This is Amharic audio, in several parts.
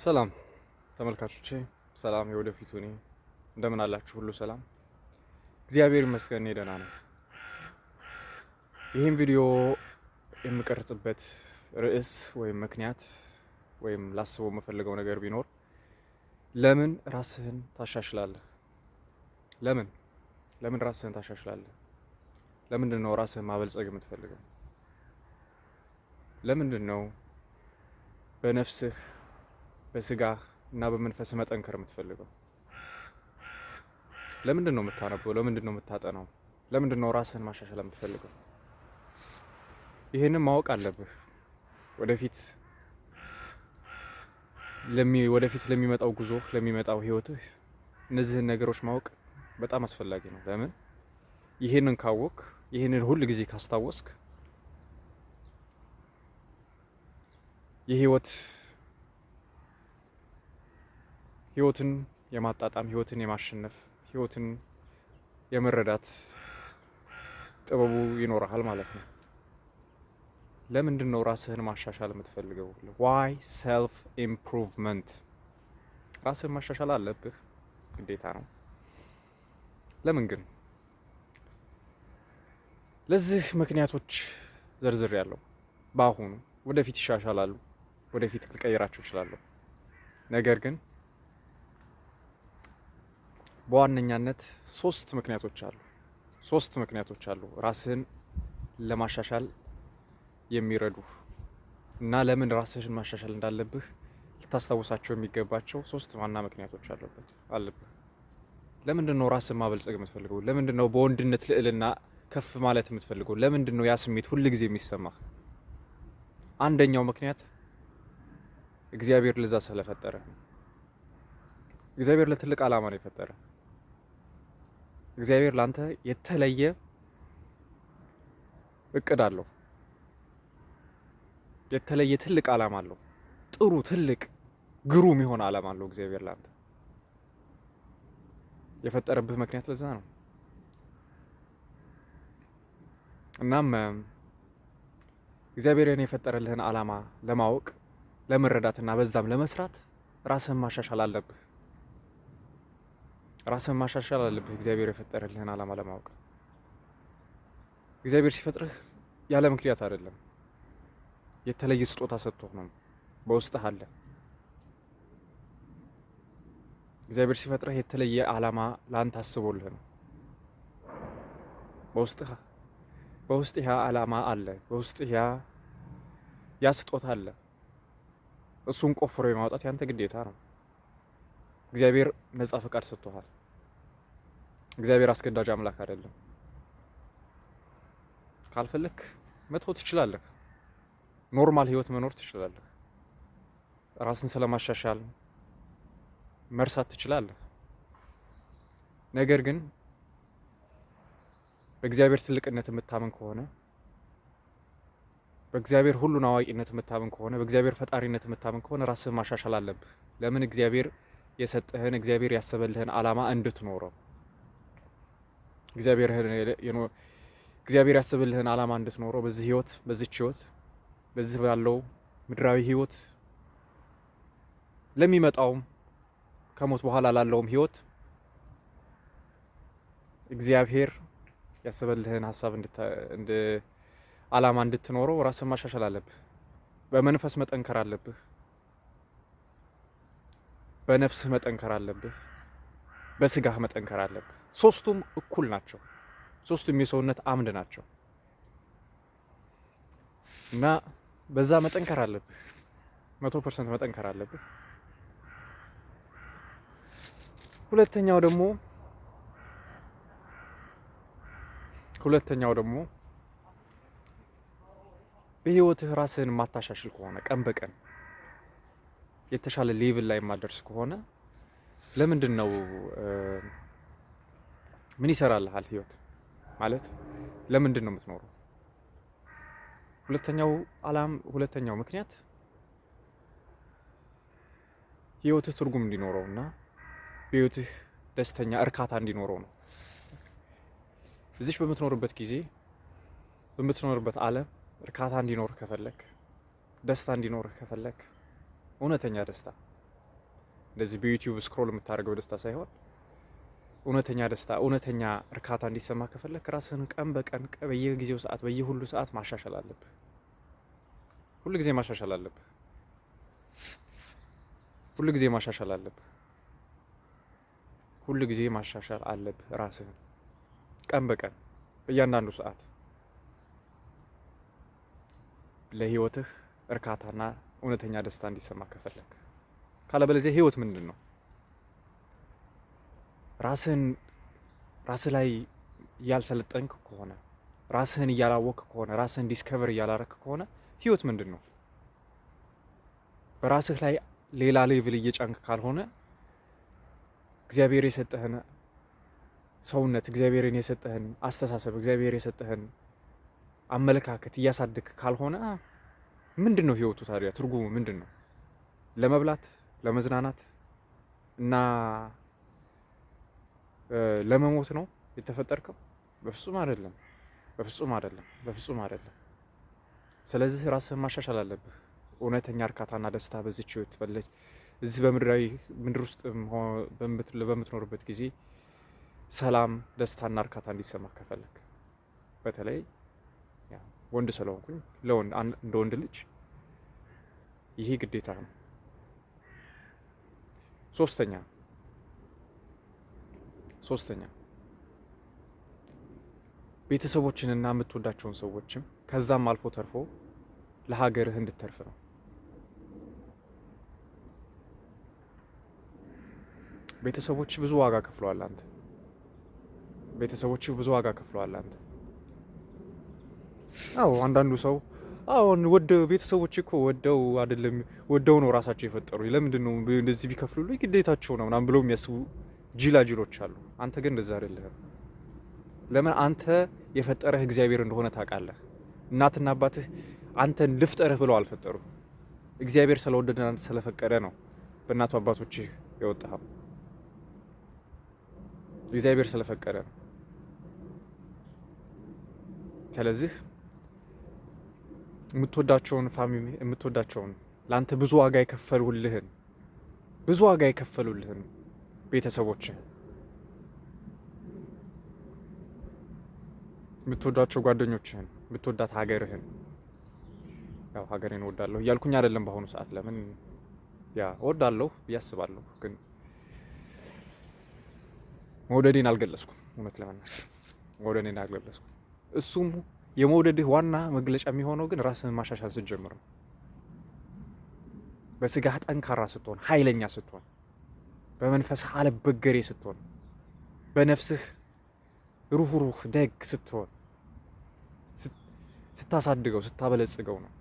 ሰላም ተመልካቾቼ፣ ሰላም የወደፊቱ እኔ፣ እንደምን አላችሁ? ሁሉ ሰላም፣ እግዚአብሔር ይመስገን፣ እኔ ደህና ነኝ። ይህን ቪዲዮ የምቀርጽበት ርዕስ ወይም ምክንያት ወይም ላስበው የምፈልገው ነገር ቢኖር ለምን ራስህን ታሻሽላለህ? ለምን ራስህን ታሻሽላለህ? ለምንድን ነው ራስህን ማበልጸግ የምትፈልገው? ለምንድን ነው በነፍስህ፣ በስጋህ እና በመንፈስህ መጠንከር የምትፈልገው? ለምንድን ነው የምታነበው? ለምንድን ነው የምታጠናው? ለምንድን ነው ራስህን ማሻሻል የምትፈልገው? ይህንን ማወቅ አለብህ። ወደፊት ለሚመጣው ጉዞህ፣ ለሚመጣው ህይወትህ እነዚህን ነገሮች ማወቅ በጣም አስፈላጊ ነው። ለምን? ይህንን ካወቅክ፣ ይህንን ሁል ጊዜ ካስታወስክ የህይወት ህይወትን የማጣጣም፣ ህይወትን የማሸነፍ፣ ህይወትን የመረዳት ጥበቡ ይኖርሃል ማለት ነው። ለምንድን ነው ራስህን ማሻሻል የምትፈልገው? Why self improvement? ራስህን ማሻሻል አለብህ፣ ግዴታ ነው። ለምን ግን? ለዚህ ምክንያቶች ዘርዝሬያለሁ በአሁኑ፣ ወደፊት ይሻሻላሉ፣ ወደፊት ልቀይራቸው እችላለሁ። ነገር ግን በዋነኛነት ሶስት ምክንያቶች አሉ። ሶስት ምክንያቶች አሉ ራስህን ለማሻሻል የሚረዱህ እና ለምን ራስህን ማሻሻል እንዳለብህ ልታስታውሳቸው የሚገባቸው ሶስት ዋና ምክንያቶች አለብህ። ለምንድን ነው ራስህን ማበልጸግ የምትፈልገው? ለምንድን ነው በወንድነት ልዕልና ከፍ ማለት የምትፈልገው? ለምንድን ነው ያ ስሜት ሁል ጊዜ የሚሰማህ? አንደኛው ምክንያት እግዚአብሔር ለዛ ስለፈጠረህ ነው። እግዚአብሔር ለትልቅ ዓላማ ነው የፈጠረህ። እግዚአብሔር ላንተ የተለየ እቅድ አለው። የተለየ ትልቅ ዓላማ አለው። ጥሩ፣ ትልቅ፣ ግሩም የሆነ ዓላማ አለው እግዚአብሔር ላንተ። የፈጠረብህ ምክንያት ለዛ ነው። እናም እግዚአብሔርን የፈጠረልህን ዓላማ ለማወቅ፣ ለመረዳትና በዛም ለመስራት ራስህን ማሻሻል አለብህ። ራስህን ማሻሻል አለብህ። እግዚአብሔር የፈጠረልህን ዓላማ ለማወቅ፣ እግዚአብሔር ሲፈጥርህ ያለ ምክንያት አይደለም። የተለየ ስጦታ ሰጥቶህ ነው። በውስጥህ አለ። እግዚአብሔር ሲፈጥርህ የተለየ ዓላማ ለአንተ አስቦልህ ነው። በውስጥህ ያ ዓላማ አለ። በውስጥህ ያ ስጦታ አለ። እሱን ቆፍሮ የማውጣት ያንተ ግዴታ ነው። እግዚአብሔር ነጻ ፈቃድ ሰጥቶሃል። እግዚአብሔር አስገዳጅ አምላክ አይደለም። ካልፈለክ መተው ትችላለህ። Normal ህይወት መኖር ትችላለህ። ራስን ስለማሻሻል መርሳት ትችላለህ። ነገር ግን በእግዚአብሔር ትልቅነት የምታምን ከሆነ፣ በእግዚአብሔር ሁሉን አዋቂነት የምታምን ከሆነ፣ በእግዚአብሔር ፈጣሪነት የምታምን ከሆነ ራስህን ማሻሻል አለብህ። ለምን? እግዚአብሔር የሰጠህን፣ እግዚአብሔር ያሰበልህን ዓላማ እንድትኖረው፣ እግዚአብሔር ያሰበልህን ዓላማ እንድትኖረው በዚህ ህይወት፣ በዚች ህይወት፣ በዚህ ባለው ምድራዊ ህይወት፣ ለሚመጣውም ከሞት በኋላ ላለውም ህይወት እግዚአብሔር ያሰበልህን ሀሳብ እንደ ዓላማ እንድትኖረው ራስህን ማሻሻል አለብህ። በመንፈስ መጠንከር አለብህ። በነፍስህ መጠንከር አለብህ። በስጋህ መጠንከር አለብህ። ሶስቱም እኩል ናቸው። ሶስቱም የሰውነት አምድ ናቸው እና በዛ መጠንከር አለብህ። 100% መጠንከር አለብህ። ሁለተኛው ደግሞ በህይወትህ ራስህን የማታሻሽል ከሆነ፣ ቀን በቀን የተሻለ level ላይ የማትደርስ ከሆነ ለምንድን ነው፣ ምን ይሰራልሃል ህይወት? ማለት ለምንድን ነው የምትኖረው? ሁለተኛው ምክንያት ህይወትህ ትርጉም እንዲኖረው እና በህይወትህ ደስተኛ እርካታ እንዲኖረው ነው። እዚች በምትኖርበት ጊዜ፣ በምትኖርበት ዓለም እርካታ እንዲኖርህ ከፈለክ፣ ደስታ እንዲኖርህ ከፈለክ፣ እውነተኛ ደስታ እንደዚህ በ YouTube scroll የምታደርገው ደስታ ሳይሆን እውነተኛ ደስታ፣ እውነተኛ እርካታ እንዲሰማ ከፈለክ ራስህን ቀን በቀን በየጊዜው ሰዓት በየሁሉ ሰዓት ማሻሻል አለብህ። ሁሉ ጊዜ ማሻሻል አለብህ። ሁሉ ጊዜ ማሻሻል አለብህ። ሁሉ ጊዜ ማሻሻል አለብህ ራስህን ቀን በቀን በእያንዳንዱ ሰዓት ለህይወትህ እርካታና እውነተኛ ደስታ እንዲሰማ ከፈለክ። ካለበለዚያ ህይወት ምንድን ነው? ራስህን ራስህ ላይ ያልሰለጠንክ ከሆነ፣ ራስህን እያላወቅክ ከሆነ፣ ራስህን discover እያላረክ ከሆነ ህይወት ምንድን ነው? በራስህ ላይ ሌላ level እየጫንክ ካልሆነ፣ እግዚአብሔር የሰጠህን ሰውነት፣ እግዚአብሔርን የሰጠህን አስተሳሰብ፣ እግዚአብሔር የሰጠህን አመለካከት እያሳደግክ ካልሆነ ምንድን ነው ህይወቱ ታዲያ? ትርጉሙ ምንድን ነው? ለመብላት፣ ለመዝናናት እና ለመሞት ነው የተፈጠርከው? በፍጹም አይደለም። በፍጹም አይደለም። በፍጹም አይደለም። ስለዚህ ራስህን ማሻሻል አለብህ። እውነተኛ እርካታና ደስታ በዚች ህይወት በለች እዚህ በምድራዊ ምድር ውስጥ በምትኖርበት ጊዜ ሰላም፣ ደስታና እርካታ እንዲሰማ ከፈለክ፣ በተለይ ወንድ ስለሆንኩኝ ለወንድ እንደ ወንድ ልጅ ይሄ ግዴታ ነው። ሶስተኛ፣ ቤተሰቦችንና የምትወዳቸውን ሰዎችም ከዛም አልፎ ተርፎ ለሀገርህ እንድትተርፍ ነው። ቤተሰቦች ብዙ ዋጋ ከፍለዋል። አንተ ቤተሰቦች ብዙ ዋጋ ከፍለዋል። አንተ አዎ፣ አንዳንዱ ሰው አሁን ወደ ቤተሰቦች እኮ ወደው አይደለም፣ ወደው ነው ራሳቸው የፈጠሩ፣ ለምንድን ነው እንደዚህ ቢከፍሉልኝ ግዴታቸው ነው ምናምን ብለው የሚያስቡ ጅላጅሎች አሉ። አንተ ግን እንደዛ አይደለህም። ለምን? አንተ የፈጠረህ እግዚአብሔር እንደሆነ ታውቃለህ። እናትና አባትህ አንተን ልፍጠርህ ብለው አልፈጠሩም። እግዚአብሔር ስለወደደና ስለፈቀደ ነው በእናቱ አባቶችህ የወጣኸው። እግዚአብሔር ስለፈቀደ ነው። ስለዚህ የምትወዳቸውን family፣ የምትወዳቸውን ለአንተ ብዙ ዋጋ የከፈሉልህን ቤተሰቦችህ፣ የምትወዳቸው ጓደኞችህን፣ የምትወዳት ሀገርህን፣ ያው ሀገሬን እወዳለሁ እያልኩኝ አይደለም በአሁኑ ሰዓት። ለምን yeah እወዳለሁ ብዬ አስባለሁ፣ ግን መውደዴን አልገለጽኩም። እውነት ለመናገር መውደዴን አልገለጽኩም። እሱም የመውደድህ ዋና መግለጫ የሚሆነው ግን ራስህን ማሻሻል ስትጀምር ነው። በስጋህ ጠንካራ ስትሆን፣ ኃይለኛ ስትሆን፣ በመንፈስህ አለበገሬ ስትሆን፣ በነፍስህ ሩህሩህ ደግ ስትሆን፣ ስታሳድገው ስታበለጽገው ነው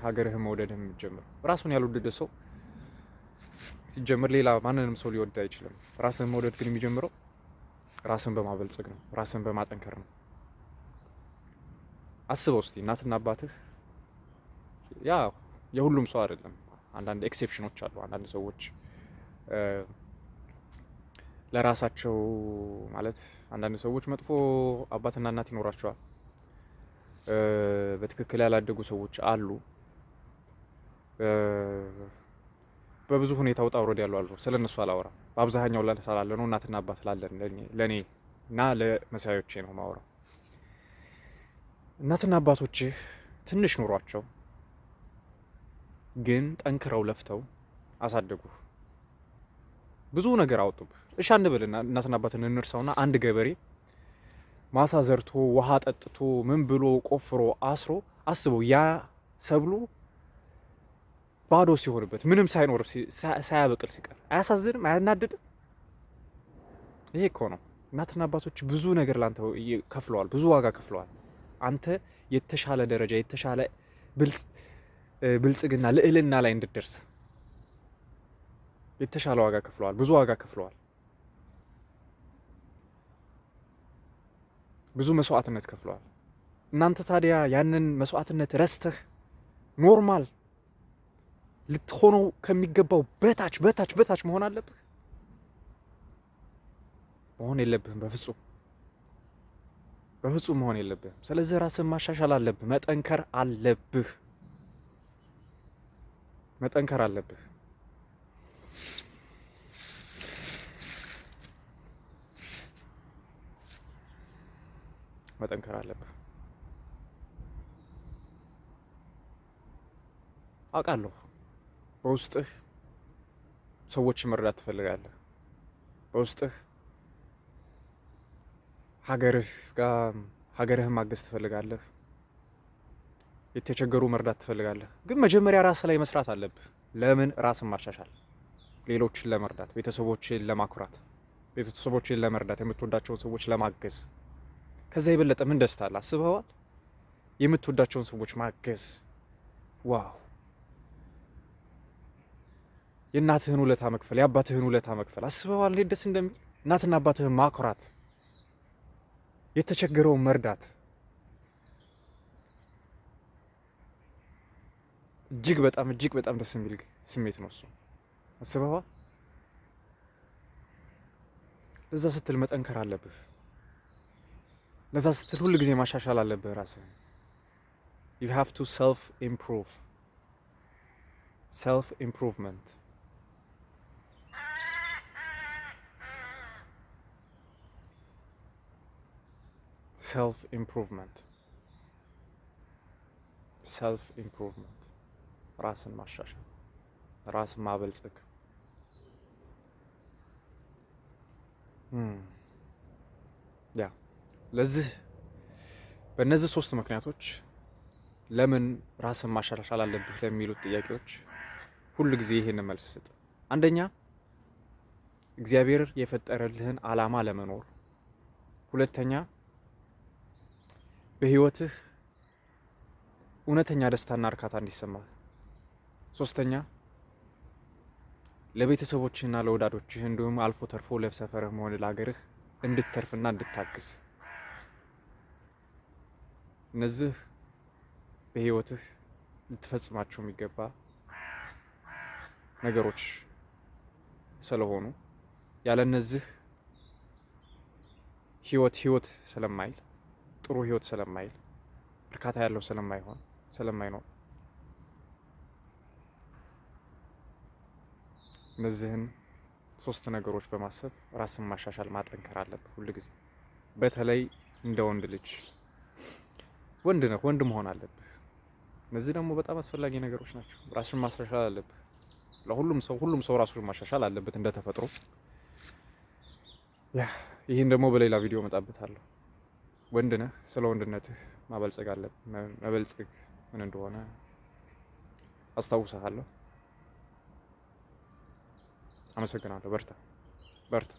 ሀገርህን መውደድህ የምትጀምረው። ራሱን ያልወደደ ሰው ሲጀምር ሌላ ማንንም ሰው ሊወድ አይችልም። ራስህን መውደድ ግን የሚጀምረው ራስን በማበልጸግ ነው፣ ራስን በማጠንከር ነው። አስበው እስቲ እናትና አባትህ፣ ያ የሁሉም ሰው አይደለም። አንዳንድ ኤክሴፕሽኖች አሉ። አንዳንድ ሰዎች ለራሳቸው ማለት አንዳንድ ሰዎች መጥፎ አባትና እናት ይኖራቸዋል። በትክክል ያላደጉ ሰዎች አሉ። በብዙ ሁኔታ ውጣ ውረድ ያሉ አሉ። ስለ እነሱ አላወራም። በአብዛኛው ስላለ ነው እናትና አባት ላለን ለእኔ እና ለመሳዮቼ ነው ማወራው። እናትና አባቶችህ ትንሽ ኑሯቸው ግን ጠንክረው ለፍተው አሳደጉህ። ብዙ ነገር አወጡብህ። እሺ አንበልና እናትና አባትን እንርሳውና አንድ ገበሬ ማሳ ዘርቶ፣ ውሃ ጠጥቶ፣ ምን ብሎ፣ ቆፍሮ፣ አስሮ፣ አስበው ያ ሰብሉ ባዶ ሲሆንበት፣ ምንም ሳይኖር ሳያበቅል ሲቀር አያሳዝንም? አያናድድም? ይሄ እኮ ነው። እናትና አባቶች ብዙ ነገር ላንተ ከፍለዋል፣ ብዙ ዋጋ ከፍለዋል። አንተ የተሻለ ደረጃ፣ የተሻለ ብልጽግና ልዕልና ላይ እንድትደርስ የተሻለ ዋጋ ከፍለዋል፣ ብዙ ዋጋ ከፍለዋል፣ ብዙ መስዋዕትነት ከፍለዋል። እናንተ ታዲያ ያንን መስዋዕትነት ረስተህ normal ልትሆነው ከሚገባው በታች በታች በታች መሆን አለብህ? መሆን የለብህም። በፍጹም በፍጹም መሆን የለብህም። ስለዚህ ራስህን ማሻሻል አለብህ፣ መጠንከር አለብህ፣ መጠንከር አለብህ። መጠንከር አለብህ። አውቃለሁ በውስጥህ ሰዎችን መርዳት ትፈልጋለህ። በውስጥህ ሀገርህ ጋር ሀገርህን ማገዝ ትፈልጋለህ። የተቸገሩ መርዳት ትፈልጋለህ። ግን መጀመሪያ ራስህ ላይ መስራት አለብህ። ለምን ራስን ማሻሻል? ሌሎችን ለመርዳት፣ ቤተሰቦችን ለማኩራት፣ ቤተሰቦችን ለመርዳት፣ የምትወዳቸውን ሰዎች ለማገዝ። ከዛ የበለጠ ምን ደስታ አለ? አስበዋል? የምትወዳቸውን ሰዎች ማገዝ፣ wow! የእናትህን ውለታ መክፈል፣ የአባትህን ውለታ መክፈል፣ አስበዋል? እንዴት ደስ እንደሚል። እናትና አባትህን ማኩራት፣ የተቸገረውን መርዳት፣ እጅግ በጣም እጅግ በጣም ደስ የሚል ስሜት ነው እሱ። አስበዋል? ለዛ ስትል መጠንከር አለብህ። ለዛ ስትል ሁል ጊዜ ማሻሻል አለብህ ራስህን። You have to self improve, self improvement, self improvement, self improvement፣ ራስን ማሻሻል፣ ራስን ማበልጸግ። Yeah፣ ለዚህ በእነዚህ ሶስት ምክንያቶች ለምን ራስን ማሻሻል አለብህ ለሚሉት ጥያቄዎች ሁል ጊዜ ይሄን መልስ ስጥ። አንደኛ፣ እግዚአብሔር የፈጠረልህን ዓላማ ለመኖር፣ ሁለተኛ፣ በህይወትህ እውነተኛ ደስታና እርካታ እንዲሰማህ፣ ሶስተኛ፣ ለቤተሰቦችህና ለወዳጆችህ እንዲሁም አልፎ ተርፎ ለሰፈርህ መሆን ለሀገርህ እንድትተርፍና እንድታግዝ። እነዚህ በህይወትህ ልትፈጽማቸው የሚገባ ነገሮች ስለሆኑ፣ ያለ እነዚህ ህይወት ህይወት ስለማይል፣ ጥሩ ህይወት ስለማይል፣ እርካታ ያለው ስለማይሆን፣ ስለማይኖር፣ እነዚህን ሶስት ነገሮች በማሰብ ራስን ማሻሻል፣ ማጠንከር አለብህ ሁል ጊዜ። በተለይ እንደ ወንድ ልጅ፣ ወንድ ነህ፣ ወንድ መሆን አለብህ። እነዚህ ደግሞ በጣም አስፈላጊ ነገሮች ናቸው። ራስን ማሻሻል አለብህ። ለሁሉም ሰው፣ ሁሉም ሰው ራሱን ማሻሻል አለበት እንደ ተፈጥሮ። Yeah፣ ይህን ደግሞ በሌላ ቪዲዮ እመጣበታለሁ። ወንድ ነህ፣ ስለ ወንድነትህ ማበልጸግ አለብህ። መበልጸግ ምን እንደሆነ አስታውሰሃለሁ። አመሰግናለሁ። በርታ፣ በርታ።